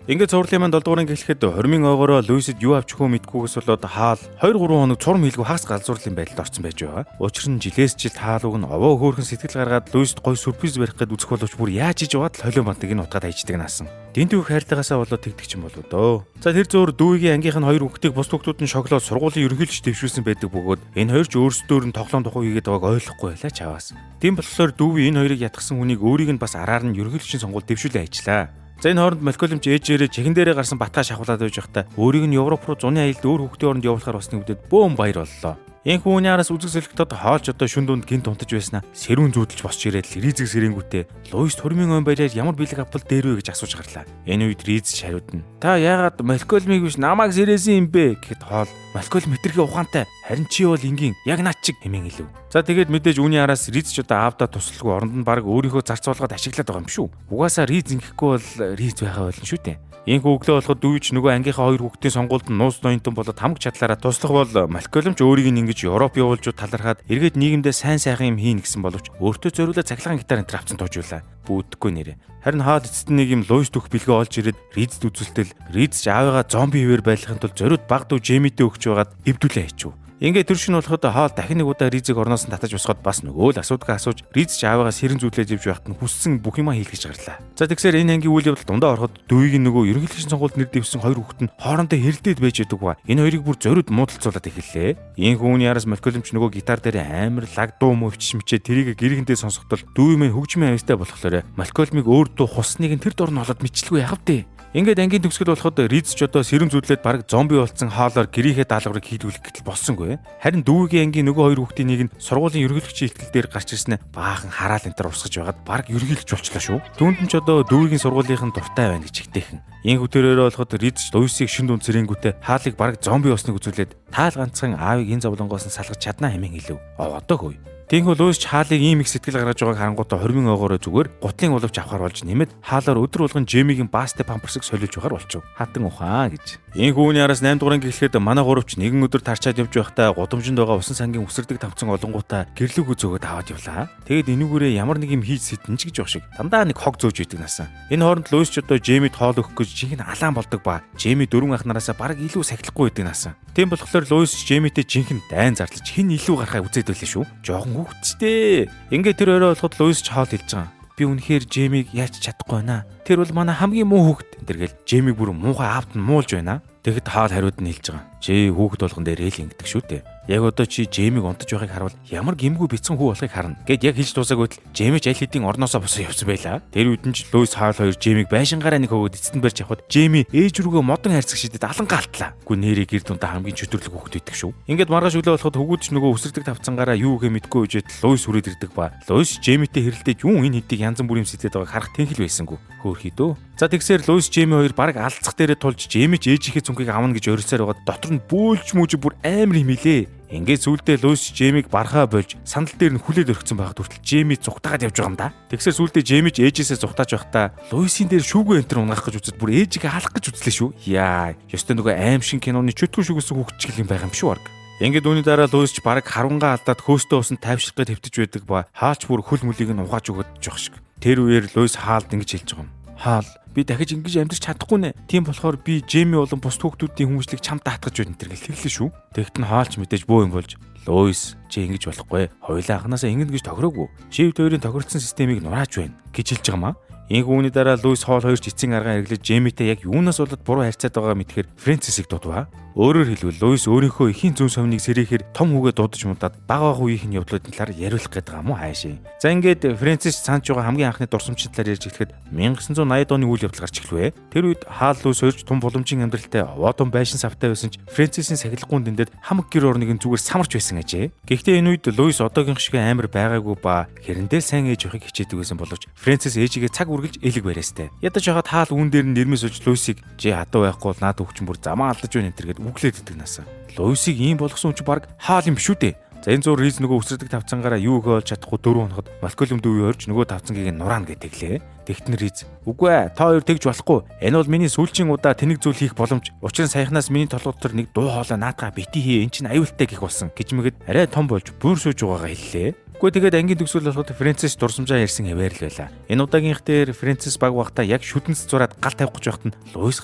Ингээд цувралын маань 7 дугаар анги эхлэхэд хормын ойгоороо Луисэд юу авчих вэ мэдгүйгээс болоод хаал 2 3 хоног цурм хийлгүй хагас галзуурлын байдалд орсон байж байгаа. Учир нь жилээс жилд хаал уг нь овоо хөөрхөн сэтгэл гаргаад Луисэд гоё сюрприз барих гээд үзэх боловч бүр яаж иж яваад л холио бантыг нь утгаад хайждаг наасан. Дэнтвэх хайртайгаасаа болоод тэгдэг ч юм болоо дөө. За тэр зөөр дүүгийн ангийнх нь хоёр хүүхдийг бус хүүхдүүд нь шоглоод сургуулийн ерөнхийлөгч дэвшүүлсэн байдаг бөгөөд энэ хоёр ч өөрсдөөр нь тоглоом тухай хийгээд байгааг ойлгохгүй байлаа чаваас. Тийм болохоор дүүвийн энэ хоёрыг ятгсан хүнийг өөрийг нь бас араар нь ерөнхийлөгчийн сонгуульд дэвшүүлээ ажиллаа. За энэ хооронд Малкольм ч ээжээрээ чихэн дээрээ гарсан батгаа шахуулаад байж байхдаа өөрийг нь Европ руу зуны аялалд өөр хүүхдийн оронд явуулахар болсныг мэдээд бөөн баяр боллоо. Энэхүү үүний араас үзэг солигдоход хоолч одоо шүн дунд гинт унтаж байснаа сэрүүн зүүдэлж босч ирээд Ризэг сэрэнгүүтээ Луис турмын ой баяраар ямар бэлэг авбал дээр вэ гэж асууж гарлаа. Энэ үед Риз ч хариудна. Та яагаад Малкольмыг биш намайг сэрээсэн юм бэ гэхэд хоол Малкольм хэтэрхий ухаантай харин чи бол энгийн яг над чиг хэмээн хэлв. За тэгээд мэдээж үүний араас Риз ч одоо аавдаа туслалгүй оронд нь баг өөрийнхөө зарц болгоод ашиглаад байгаа юм шүү. Угаасаа Риз ингэхгүй бол Риз байхаа болно шүү дээ. Энэхүү өглөө болоход дүүж нөгөө ангийнхаа хоёр хүүхдийн сонгуульд нь нууц ноёнтон болоод хамаг чадлаараа туслах бол Малкольм ч өөрийг нь ингэж Европ явуулж талархаад эргээд нийгэмдээ сайн сайхан юм хийнэ гэсэн боловч өөртөө зориулаад цахилгаан гитар энэ авцсан туужуулаа. Бүүдэхгүй нэрэ. Харин хаал эцэст нэг юм Луис дөх бэлгээ олж ирээд Ризд үзүүлтэл Риз ч аавыгаа зомби хэвээр байлгахын тулд зориуд баг дүү Жемитэй өгч байгаад эвдүүлээ хийчихв. Ингээд тэр шин болоход хоол дахин нэг удаа Ризийг орноос нь татаж босгоод бас нөгөө л асуудгаа асууж Риз ч аавыгаа сэрэн зүудлээ живж байхад нь хүссэн бүх юмаа хийлгэж гарлаа. За тэгсээр энэ ангийн үйл явдал дундаа ороход дүүгийн нөгөө ерөнхийлөгчийн сонгуульд нэр дэвшсэн хоёр хүүхэд нь хоорондоо хэрэлдээд байж байдаг ба. Энэ хоёрыг бүр зориуд муудалцуулаад эхэллээ. Ийхүү үүний араас Малкольм ч нөгөө гитар дээр амар лаг дуу муу өвчж мчээ тэрийг гэрхэндээ сонсохтол дүү минь хөгжмийн авьяастай болохоор Малкольмыг өөр дуу хусныг нь тэр дор нь олоод мэтлгүй яхав дээ. Ингээд ангийн төгсгөл болоход Риз ч одоо сэрэн зүудлээд бараг зомби болсон хоолоор гэрийнхээ даалгаврыг хийдгүүлэх гэтэл болсонгүй. Харин дүүгийн ангийн нөгөө хоёр хүүхдийн нэг нь сургуулийн ерөнхийлөгчийн ихтгэл дээр гарч ирсэн нь баахан хараал энэ төр урсгаж байгаад бараг ерөнхийлөгч болчлоо шүү. Түүнд нь ч одоо дүүгийн сургуулийнхан дуртай байна гэж ихтэйхэн. Инхүү тэрээрээ болоход Риз ч Луисийг шин дунд сэрэнгүүтээ хаалыг бараг зомби болсныг үзүүлээд таал ганцхан аавыг энэ зовлонгоос нь салгаж чадна хэмээн хэлв. Одоо хөөе. Тиймээс Луис ч хаалыг ийм их сэтгэл гаргаж байгааг харангуйтаа хормын оогоороо зүгээр гутлын улавч авахар болж нэмээд хаалаар өдөр болгон Жемигийн баастай памперсыг солиулж байгаар болчихов. Хатан ухаан гэж. Ийхүү үүний араас 8 дугаар анги эхлэхэд манай гуравч нэгэн өдөр тарчаад явж байхдаа гудамжинд байгаа усан сангийн үсэрдэг тавцан олонгуудаа гэрлүүгөө зөөгөөд аваад явлаа. Тэгээд энүүгээрээ ямар нэг юм хийж сэтэн ч гэж байх шиг дандаа нэг хог зөөж идэг насаа. Энэ хооронд Луис ч одоо Жемид хоол өгөх гэж жинхэнэ алаан болдог ба. Жеми дөрвөн ах нараасаа бараг илүү сахилахгүй байдаг насаа. Тийм болохоор Луис Жемитэй жинхэнэ дайн зарлаж хэн илүү гарахаа үзээд байлаа шүү. Жохон хүүхдчтэй. Ингээд тэр орой болоход Луис ч хоол хэлж байгаа. Би үнэхээр Жемиг яаж чадахгүй байна. Тэр бол манай хамгийн муу хүүхэд. Тэргээл Жемиг бүр муухай аавд нь муулж байна. Тэгэхэд Хаал хариуд нь хэлж байгаа. Чи хүүхэд болгон дээрээ л ингэдэг шүү дээ. Яг одоо чи Джеймиг унтаж байгааг харвал ямар гэмгүй бяцхан хүү болохыг харна. Гэт яг хэлж дуусаагүй л Джейми ч аль хэдийн орноосоо босоо явсан байлаа. Тэр үед нь ч Луис Хаал хоёр Джеймиг байшингаараа нэг хөгөөд эцэст нь барьж явхад Джейми ээж рүүгээ модон хайрцаг шидэд алангаа алтлаа. Гүн нэрээ гэр дундаа хамгийн чөтөрлөг хүүхэд байдаг шүү. Ингээд маргааш өглөө болоход хөгүүд ч нөгөө өсөрдөг тавцангаараа юу гэхээ мэдгүй үжээд Луис хүрээд ирдэг ба. Луис Джеймитэй хэрэлдэж юун энэ хэдийг янз бүрийн сэтэд байгааг харах тэнхэл байсангүй. Хөөхий дөө. За тэгсээр Луис Джейми хоёр бараг алдцах дээрээ тулж Джейми ч ээжийнхээ цүнхийг авна гэж орилсоор байгаад дотор нь бөөлж мүж бүр амар юм хилээ. Ингээд сүулдэ Луис Джеймиг бархаа болж сандал дээр нь хүлээд өргөцсөн байхад хүртэл Джейми зугтаагаад явж байгаа юм да. Тэгсээр сүулдэ Джейми ч ээжээсээ зугтааж байхдаа Луисийн дээр шүүгөө энтер унгаах гэж үзээд бүр ээжигээ алах гэж үзлээ шүү. Яа, ёстой нөгөө аим шин киноны чөтгөр шүгэсэн хүүхд чиг юм байгаа юм шүү баг. Ингээд үүний дараа Луис ч бараг харангаа алдаад хөөстөө усан тайвшрах гэж хэвтэж байдаг ба хаач бүр хөл мөлийг нь угааж өгöd жоох шиг. Тэр үеэр Луис хаалд ингэж хэлж байгаа юм. Хаал би дахиж ингэж амьдрч чадахгүй нэ. Тийм болохоор би Джейми болон бус хүүхдүүдийн хүмүүжлийг чамд даатгаж байна энэ гэл тэглээ шүү. Тэгт нь хаалч мэдээж бөө юм болж Луис чи ингэж болохгүй. Хоёлаа анханасаа ингэнэ гэж тохироогүй. Чи хоёрын тохиролцсон системийг нурааж байна гэж хэлж байгаа маа. Инх үүний дараа Луис Хоол хоёр ч эцсийн аргаа хэрэглэж Джеймитэй яг юунаас болоод буруу харьцаад байгааг мэдхээр Фрэнсисийг дуудваа. Өөрөөр хэлбэл Луис өөрийнхөө эхийн зүүн совныг сэрэхээр том хүүгээ дуудаж муудаад бага бага үеийнх нь явдлуудын талаар яриулах гээд байгаа юм уу хаашаа. За ингээд Фрэнсис цаанч байгаа хамгийн анхны дурсамжийн талаар ярьж эхлэхэд 1980 оны үйл явдал гарч эхлэв. Тэр үед Хаал Луис хоёрч том боломжийн амьдралтай овоодон байшин савтай байсан ч Фрэнсисийн сахилгагүй дэндэд хамаг гэр орныг нь зүгээр самарч байсан ажээ. Гэхдээ энэ үед Луис одоогийнх шиг амар байгаагүй ба хэрэндээ сайн ээж явахыг хичээдэг байсан боловч Фрэнсис ээжигээ цаг үргэлж элэг бариастай. Ядаж хахад Хаал үүн дээр нь нэрмэс өж Луисыг "Жи хадуу байхгүй бол наад хөвчин бүр замаа алдаж байна" энэ төр гэд үглээд идэг насаа. Луисыг ийм болгосон хүн чи баг Хаал юм биш үү дээ. За энэ зур Риз нөгөө өсөрдөг тавцангаараа юу ихэ олж чадахгүй 4 хоноход Малколм дүүвий орж нөгөө тавцангийг нураана гэж тэглээ. Тэгтэн Риз "Үгүй ээ, та хоёр тэгж болохгүй. Энэ бол миний сүүлчийн удаа тэнэг зүйл хийх боломж. Учир нь саяхнаас миний толгой дотор нэг дуу хоолой наадгаа бити хий. Эн чинь аюултай гэх болсон" гэж мэгэд арай том болж бүр сууж байгаагаа хэллээ. Үгүй тэгээд ангийн төгсгөл болоход Фрэнсис дурсамжаа ярьсан хэвээр л байла. Энэ удаагийнх дээр Фрэнсис баг багтаа яг шүдэнц зураад гал тавих гэж байхад нь Луис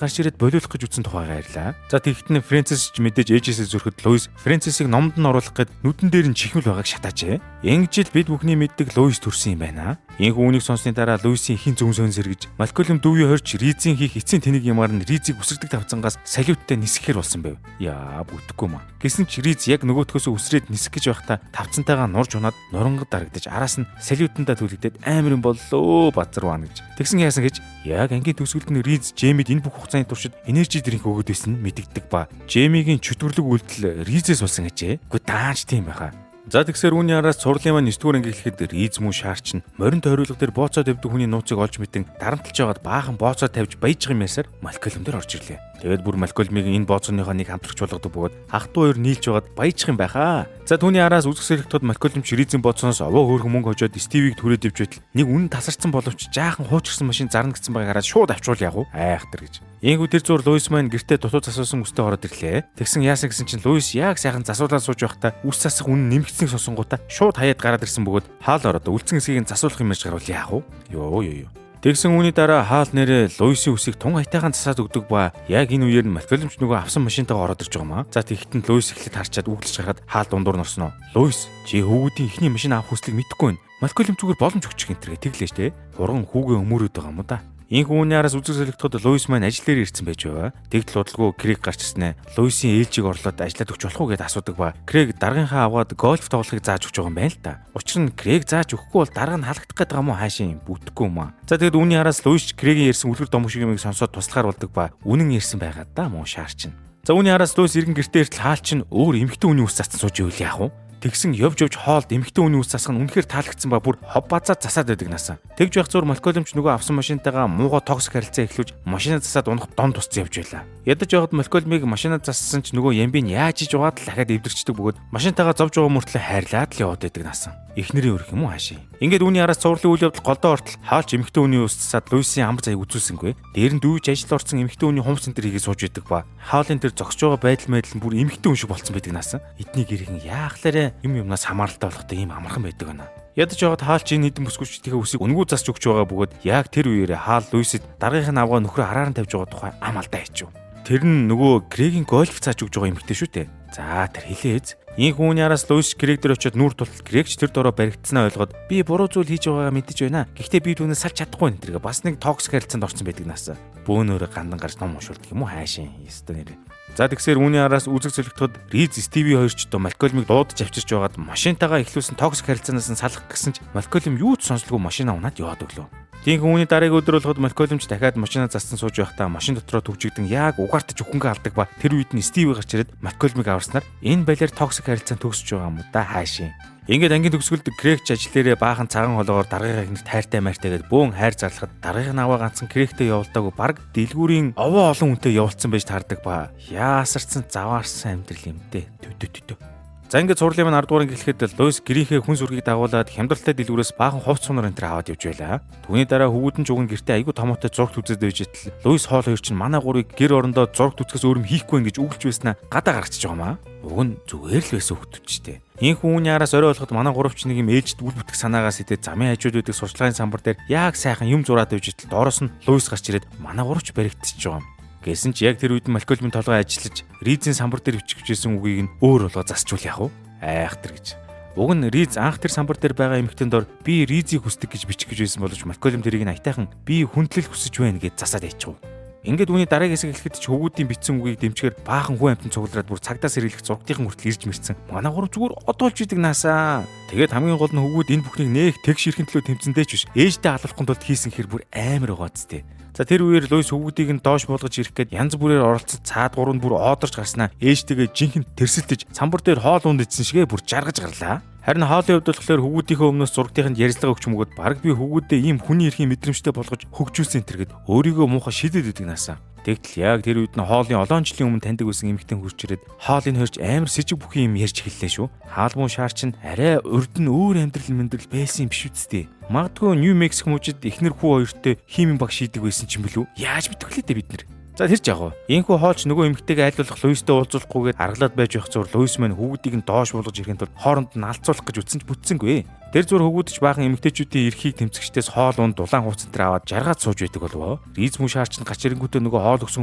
гарч ирээд болиулах гэж үтсэн тухайгаа ярьлаа. За тэгэхэд нь Фрэнсис ч мэдээж ээжээсээ зүрхэд Луис Фрэнсисийг номд нь оруулах гээд нүдэн дээр нь чихмэл байгааг шатаажээ. Ингэж л бид бүхний мэддэг Луис төрсөн юм байна. Инх үүнийг сонссны дараа Луисийн эхийн зүүн сөн сэргэж Малколм дүүвийн хорч Ризийн хийх эцсийн тэнэг юмар нь Ризийг үсэрдэг тавцангаас салюттай нисгэхээр болсон байв. Яа бүтэхгүй маа. Гэсэн ч Риз яг нөгөөтхөөсөө үсрээд нисэх гэж байхдаа тавцантайгаа нурж унаад нурангад дарагдаж араас нь салютандаа түлэгдээд амар юм боллоо базарваа гэж. Тэгсэн яасан гэж яг ангийн төгсгөлд нь Риз Джеймид энэ бүх хугацааны туршид energy drink өгөөд байсан нь мэдэгдэг ба. Джеймигийн чөтгөрлөг үйлдэл Ризээс болсон гэжээ. Үгүй даанч тийм байхаа. За тэгсээр үүний араас цувралын маань 9 дугаар анги эхлэхэд Риз мөн шаарч нь морин тойруулга дээр бооцоо тавьдаг хүний нууцыг олж мэдэн дарамтлж байгаад баахан бооцоо тавьж баяж байгаа юм ясаар Малколм дээр орж ирлээ. Тэгээд бүр Малколмыг энэ бооцооныхоо нэг хамтрагч болгодог бөгөөд ах トゥ хоёр нийлж байгаад баяжих юм байхаа. За түүний араас үзэх сэрэгтод Малколм ч Ризийн бооцооноос овоо хөөрхөн мөнгө хожоод Стивийг түрээд явж байтал нэг үнэн тасарсан боловч жаахан хуучирсан машин зарна гэсэн байгааг хараад шууд авчвал яг уу айхтар гэж. Ийгүү тэр зур Луис маань гэртээ дутуу засуулсан үстэй ороод ирлээ. Тэгсэн яасан гэсэн чинь Луис яг сайхан засуулаад сууж байхдаа үс засах үнэн нэмэгдсэнийг сонсонгуудаа шууд хаяад гараад ирсэн бөгөөд хаал ороод үлдсэн хэсгийг нь засуулах юм яаж гарвал яах вэ? Йоо ёо ёо. Тэгсэн үүний дараа хаал нэрээ Луисын үсийг тун аятайхан засаад өгдөг ба яг энэ үеэр нь Малколм ч нөгөө авсан машинтайгаа ороод ирж байгаа юм аа. За тэгэхэд нь Луис эхлээд харчаад үглэж гараад хаал дундуур нь орсноо. Луис чи хүүгүүдийн эхний машин авах хүслийг мэдэхгүй байна. Малколм зүгээр боломж өгчих энэ тэргээ тэглээ штэ. Хурган хүүгээ өмөрөөд байгаа юм уу да. Инх үүний араас үзэг солигдоход Луис маань ажил дээр ирсэн байж байгаа. Тэгтэл удалгүй Крэг гарч ирснэ. Луисын ээлжийг орлоод ажиллаад өгч болох уу гэдээ асуудаг ба. Крэг даргынхаа аваад гольф тоглохыг зааж өгч байгаа юм байна л да. Учир нь Крэг зааж өгөхгүй бол дарга нь халагдах гээд байгаа юм уу хаашаа юм бүтэхгүй юм аа. За тэгэд үүний араас Луис Крэгийн ярьсан үлгэр домог шиг юмыг сонсоод туслахаар болдог ба. Үнэн ярьсан байгаа да муу шаарчин. За үүний араас Луис иргэн гэртээ иртэл хаал чинь өөр эмэгтэй хүний ус цацсан сууж ивэл яах вэ? Тэгсэн явж явж хоолд эмэгтэй хүний ус засах нь үнэхээр таалагдсан ба бүр хов базаа засаад байдаг насаа. Тэгж байх зур Малколмч нөгөө авсан машинтайгаа мууга токсик харилцаа эхлүүлж машина засаад унах дон тусцсан явж байлаа. Ядаж явахад Малколмыг машина зассан ч нөгөө ямбин яаж иж угаад л дахиад эвдэрчдэг бөгөөд машинтайгаа зовж байгаа мөртлөө хайрлаад л яваад байдаг насаа. Эхнэрийн өрх юм уу хаашаа. Ингээд үүний араас цувралын үйл явдал голдоо ортол хаалч эмэгтэй хүний ус засаад Луисын амар заяаг үзүүлсэнгүй. Дээр нь дүүж ажил орсон эмэгтэй хүний хумс энэ төр хийгээ сууж идэг ба. Хаалын тэр зогсож байгаа байдал мэдэл нь бүр эмэгтэй хүн шиг болцсон байдаг насаа. Эдний гэрхэн яахлаарэ юм юмнаас хамааралтай болохтой ийм амархан байдаг байна. Ядаж яваад хаалч энэ хэдэн бүсгүйчдийнхээ үсийг үнгүү засч өгч байгаа бөгөөд яг тэр үеэрээ хаал Луисэд даргынх нь авгаа нөхрөө араар нь тавьж байгаа тухай ам алдаа хийчихв. Тэр нь нөгөө Крэгийн гольф зааж өгч байгаа эмэгтэй шүү дээ. За тэр хэлээз. Ийхүү үүний араас Луис Крэг дээр очиод нүүр тултал Крэгч тэр дороо баригдсанаа ойлгоод би буруу зүйл хийж байгаагаа мэдэж байна. Гэхдээ би түүнээс салж чадахгүй энэ тэргээ бас нэг toxic харилцаанд орсон байдаг наасаа. Бөөнөөрөө гандан гарч ном уншуулдаг юм уу хаашийн ёстой нэр. За тэгсээр үүний араас үзэг зөлөгдөхөд Риз Стиви хоёр ч одоо Малкольмыг дуудаж авчирч байгаад машинтайгаа эхлүүлсэн toxic харилцаанаас нь салах гэсэн ч Малкольм юу ч сонсолгүй машина унаад яваад өглөө. Тиймээс үүний дараагийн өдөр болоход Малкольм ч дахиад машина зассан сууж байхдаа машин дотроо түгжигдэн яг угаартаж үхэнгээ алдаг ба тэр үед нь Стиви гарч ирээд Малкольмыг аварснаар энэ балиар toxic харилцаан төгсөж байгаа юм да хаашийн. Ингээд ангийн төгсгөлд Крэгч ажил дээрээ баахан цагаан холоогоор даргийнхаа эхнэрт хайртай майртай гэдээ бөөн хайр зарлахад даргийнх нь аваа ганцхан Крэгтэй явуулдаагүй баг дэлгүүрийн овоо олон хүнтэй явуулсан байж таардаг ба яасарсан заваарсан амьдрал юм дээ. Тө тө тө. За ингээд цувралын маань 10 дугаар анги эхлэхэд Луис гэрийнхээ хүн сүргийг дагуулад хямдралтай дэлгүүрээс баахан хувц сунар энэ төр аваад явж байлаа. Түүний дараа хөвгүүд нь ч уг нь гэртээ айгүй томоотой зурагт үзээд байж итэл Луис хоол хоёр чинь манай гурыг гэр орондоо зурагт үзэхээс өөр юм хийхгүй ингэж үгэлж байснаа гадаа гаргачихж байгаа юм аа. Уг нь зүгээр л байсан хүүхдүүд ч дээ. Ийхүү үүний араас орой болоход манай гуравч нэг юм ээлжид үл бүтэх санаагаас идээд замын хажууд байдаг сурчлагын самбар дээр яг сайхан юм зураад байж итэл доороос нь Луис гарч ирээд манай гуравч баригдчихж байгаа юм. Гэсэн чи яг тэр үед Малкольмын толгой ажиллаж Ризийн самбар дээр бичих гэжсэн үгийг нь өөр болгоо засчвал яах вэ? Айхтар гэж. Уг нь Риз анх тэр самбар дээр байгаа эмэгтэйн дор би Ризийг хүсдэг гэж бичих гэж байсан боловч Малкольм тэрийг нь аятайхан би хүндлэл хүсэж байна гэж засаад яачих вэ? Ингээд үүний дараагийн хэсэг эхлэхэд ч хөвгүүдийн бичсэн үгийг дэмжихээр баахан хүн амьтан цуглараад бүр цагдаа сэргийлэх зургтынхан хүртэл ирж мэрсэн. Манай гурав зүгээр одоолж идэг наасаа. Тэгээд хамгийн гол нь хөвгүүд энэ бүхнийг нээх тэгш ирэхин төлөө тэмцэндээ ч биш ээжтэй алуулахын тулд хийсэн хэр бүр амар байгаа зү. За тэр үеэр Луис хөвгүүдийг нь доош буулгаж ирэх гээд янз бүрээр оролцсон цаад гурав нь бүр оодорч гарснаа ээжтэйгээ жинхэнэ тэрсэлдэж самбар дээр хоол унд идсэн шигээ бүр жаргаж гарлаа. Харин хоолын хувьд болохоор хөвгүүдийнхээ өмнөөс зургтынханд ярьцлага өгч мөгөөд баг би хөвгүүдээ ийм хүний эрхийн мэдрэмжтэй болгож хөгжүүлсэн энэ тэргэд өөрийгөө муухай шидэд идэг наасаа. Тэгтэл яг тэр үед нь хоолын олон жилийн өмнө таньдаг байсан эмэгтэй хурж ирээд хоолыг хорж амар сэжиг бүхий юм ярьж эхэллээ шүү. Хаалмуу шаар чинь арай урд нь өөр амьдрал мэдрэл байсан юм биш үсттэй. Магадгүй Нью Мексик мужид эхнэр хүү хоёртой химийн баг шийдэг байсан ч юм бэлүү? Яаж мэдэх вүлээ дээ бид нар. За тэр ч яг уу. Ийхүү хоолч нөгөө эмэгтэйгээ аль болох Луистэй уулзуулахгүйгээр аргалаад байж явах зур Луис маань хүүхдийг нь доош буулгаж ирэхин тулд хооронд нь алцуулах гэж үтсэн ч бүтсэнгүй. Тэр зур хөвгүүдч баахан эмэгтэйчүүдийн эрхийг тэмцэгчдээс хоол унд дулаан хувцас энэ аваад жаргаад сууж байдаг болов. Риз мөн шаарч нь гач ирэнгүүтээ нөгөө хоол өгсөн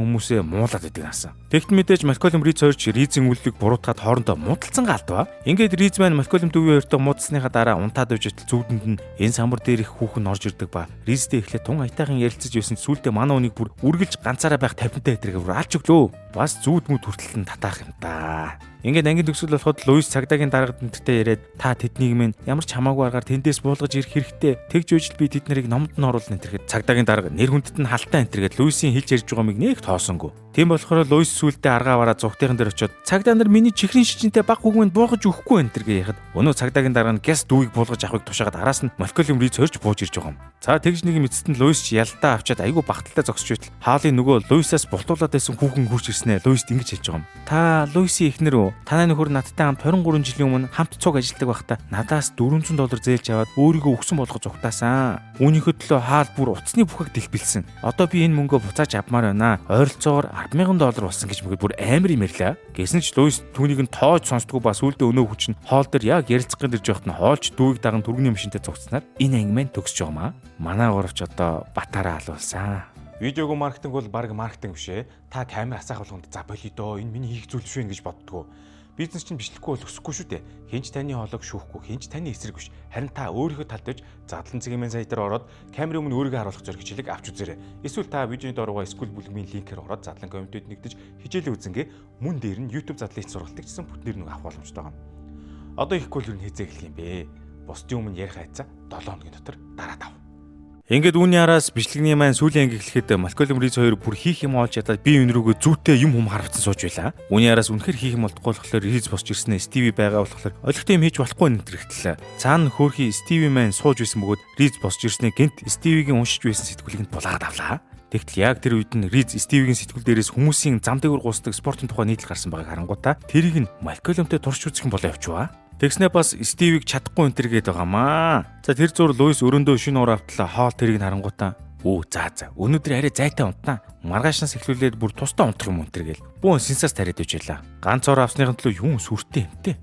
хүмүүсээ муулаад байдаг наасан. Тэгт мэдээж Малкольм Риз хоёрч Ризийн үйлдэлийг буруутгаад хоорондоо муудалцсан гаалдваа. Ингээд Риз маань Малкольм дүүгийн хоёртой муудсныхаа дараа унтаад байж байтал зүудэнд нь энэ самбар дээр их хүүхэн орж ирдэг ба. Ризтэй эхлээд тун аятайхан ярилцаж байсан сүултээ манай үнийг бүр үргэлж ганцаараа байх тавьтантай тэргээ бүр алж өглөө. Бас зүүд мүд хүртэл нь татаах юм да. Ингээд ангийн төгсгөл болоход Луис цагдаагийн дарга энтертэй яриад та тэднийг минь ямар ч хамаагүй аргаар тэндээс буулгаж ирэх хэрэгтэй. Тэгж үжил би тэд нарыг номд нь оруулна энэ тэрхэд цагдаагийн дарга нэр хүндэт нь халтай энэ тэргээд Луисийн хэлж ярьж байгаа мыг нэг тоосонгүй. Тийм болохоор Луис сүулдэ аргаа бараа зугтынхан дээр очиод цагдаа нар миний чихрийн шижинтэй баг хүүгмэнд буулгаж өгөхгүй энэ тэргээ яхад өнөө цагдаагийн дарга нь гяс дүүгийг буулгаж авахыг тушаагаад араас нь Малкольм Риз хорж бууж ирж байгаа юм. За тэгж нэг юм эцэст нь Луис ч ялдаа авчаад айгүй багталтай зогсож байтал хаалын нөгөө Луисаас бултуулаад байсан хүүхэн хурж ирснээ Луист ингэж хэлж байгаа юм. Та Луисын эхнэр үү? Танай нөхөр надтай хамт 23 жилийн өмнө хамт цуг ажилладаг байхдаа надаас $400 зээлж аваад өөрийгөө өгсөн болгож зугтаасан. Үүнийхөө төлөө хаал бүр утасны бүхэг дэлбэлсэн. Одоо би энэ мөнгөө буцааж авмаар байна. Ойролцоогоор $10,000 болсон гэж мөгөөд бүр амар юм ярьлаа. Гэсэн ч Луис түүнийг нь тоож сонсдгоо ба сүулдэ өнөө хүч нь хоол дээр яг ярилцах гэж ирж байхад нь хоолч дүүгийг даган түргэний машинтай зугтснаар энэ анги маань төгсөж байгаа маа. Манай гуравч одоо батараа алуулсан. Видеого маркетинг бол баг маркетинг биш ээ. Та камер асаах болгонд за болио доо энэ миний хийх зүйл биш вэ гэж боддгоо. Бизнес чинь бичлэхгүй бол өсөхгүй шүү дээ. Хэн ч таны хоолойг шүүхгүй, хэн ч таны эсрэг биш. Харин та өөрийнхөө талд байж задлан цэгийн сая дээр ороод камерын өмнө өөрийгөө харуулах зориг хичээлийг авч үзээрэй. Эсвэл та видеоны дооргоо School бүлгийн линкээр ороод задлан комитет нэгдэж хичээлээ үзэнгээ мөн дээр нь YouTube задлын сургалтыг гэсэн бүтнээр нэг авах боломжтой байгаа. Одоо ихгүй л юу хэзээ эхлэх юм бэ? Бусдын өмнө ярих айцаа 7 хоногийн дотор дараад ав. Ингээд үүний араас бичлэгний маань сүүлийн анги эхлэхэд Малкольм Риз хоёр бүр хийх юм олж ядаад бие биен рүүгээ зүйтэй юм хүм харавцсан сууж байлаа. Үүний араас үнэхэр хийх юм болдгоо болохоор Риз босч ирснээр Стиви байгаа болохоор олигтой юм хийж болохгүй нэтрэхтлээ. Цаана хөөрхий Стиви маань сууж байсан бөгөөд Риз босч ирснээр гинт Стивигийн уншиж байсан сэтгүүлийг нь булаагаад авлаа. Тэгтэл яг тэр үед нь Риз Стивигийн сэтгүүл дээрээс хүмүүсийн зам дээгүүр гусдаг спортын тухай нийтлэл гарсан байгааг харангуйтаа тэрийг нь Малкольмтой турш үзэх юм болоо явчихваа. Тэгснээ бас Стивийг чадахгүй энэ төр гээд байгаамаа. За тэр зур Луис өрөөндөө шинэ уур автлаа хоол тэрийг нь харангуйтаа. Өө за за өнөөдөр арай зайтай унтнаа. Маргаашнаас эхлүүлээд бүр тусдаа унтах юм өнтер гээл. Бүүн сенсаас тариад ижээлээ. Ганц ор авсныхын төлөө юун сүртэй юмтэй.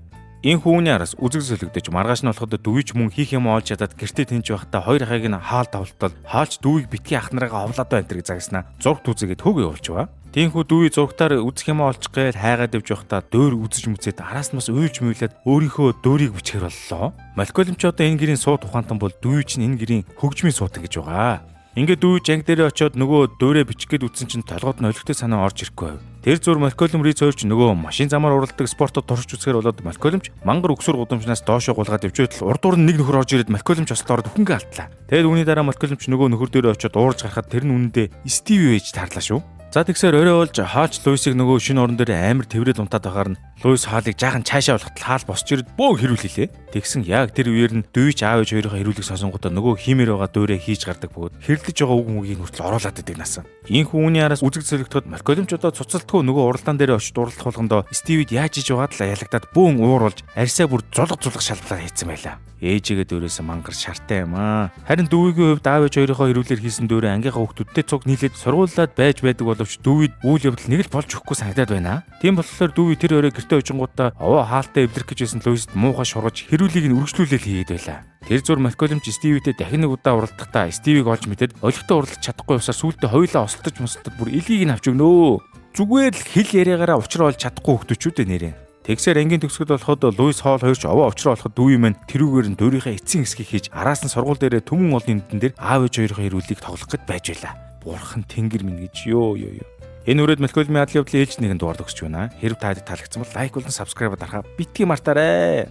Энэ хүүний араас үзэг солигдож маргааш нь болоход дүүж мөн хийх юм олж чадаад гэртээ тэнж байхдаа хоёр ахыг нь хаал тавлтал хаалч дүүийг битгий ах нарыгаа овлаад байна тэрэг загснаа зураг үзээгээд хөг явуулчихва. Тиймхүү дүүий зургатаар үзэх юм олчих гээл хайгаад явж байхдаа дөөр үзэж мүзээд араас нь бас уйлж муйлаад өөрийнхөө дөөрийг бичгээр боллоо. Малкольм ч одоо энэ гэрийн сууд ухаантан бол дүү чинь энэ гэрийн хөгжмийн суудан гэж байгаа. Ингээд дүү анги дээрээ очиод нөгөө дөөрээ бичих гээд үтсэн чинь толгойд нь олигтой санаа орж ирэхгүй байв. Тэр зүр Малкольм Риз хоёр ч нөгөө машин замаар уралдаг спортод туршиж үзэхээр болоод Малкольм ч мангар өксөр гудамжнаас доошоо гулгаад явж байтал урдуур нь нэг нөхөр орж ирээд Малкольм ч ослоо ороод үхэнгээ алтлаа. Тэгээд үүний дараа Малкольм ч нөгөө нөхөр дээрээ очиод уурж гарахад тэр нь үнэндээ Стиви ээж таарлаа шүү. За тэгсээр орой болж Хаач Луисыг нөгөө шинэ орон дээр амар тэврээд унтаад байхаар нь Луис хаалыг жаахан цаашаа болоход хаал босч ирээд бөөн хэрүүлээ. Тэгсэн яг тэр үеэр нь дүйч аав ээж хоёрын хэрүүлэг сонсонгуудаа нөгөө хиймээр байгаа дөөрэ хийж гардаг бөгөөд хэрлэж байгаа үг мөгийг хүртэл оруулаад идэг насан. Ийхүү үүний араас үзэг зөрөгдөхөд Малкольм ч одоо цуцалтгүй нөгөө уралдаан дээр очиж дурлах болгондоо Стивид яаж иж байгаад л ялагдаад бөөн уур болж арьсаа бүр зулга зулга шалблаар хийцэн байлаа. Ээжигээ дөрөөсөн мангар шартай юм аа. Харин дүүгийн хувьд аав ээж хоёрынхоо хэрүүлэр хийсэн дөрөө ангийнхаа хүүхдүүдтэй цуг нийлээд сургуулаад байж байдаг боловч дүүвид үйл явдал нэг л болж өгөхгүй санагдаад байна. Тийм болохоор дүүви тэр өрөө гэртээ очингуудаа овоо хаалтай эвлэрэх гэж байсан Луист муухай шургаж хэрүүлийг нь үргэлжлүүлэл хийгээд байлаа. Тэр зур Малкольм ч Стивитэй дахин нэг удаа уралдахдаа Стивийг олж мэдээд олигтой уралдаж чадахгүй явсаар сүүлдээ хоёулаа осолдож мосолдод бүр илгийг нь авч өгнөө. Зүгээр л хэл яриагаараа учраа олж чадахгүй хүүхдүүчүүдээ нэрээ. Тэгсээр ангийн төгсгөл болоход Луис Холл хоёр ч овоо учраа олоход дүү юм тэрүүгээр нь дөөрийнхээ эцсийн хэсгийг хийж араас нь сургууль дээрээ түмэн олон нүдэн дээр аав ээж хоёрын хэрүүлийг тоглох гээд байж байлаа. Бурхан тэнгэр минь гэж ёо ёо ёо. Энэ үрээд Малкольмын адал явдлын ээлж нэгэн дугаар төгсөж байна. Хэрв та таалагдсан бол лайк болон subscribe дарахаа битгий мартаарай.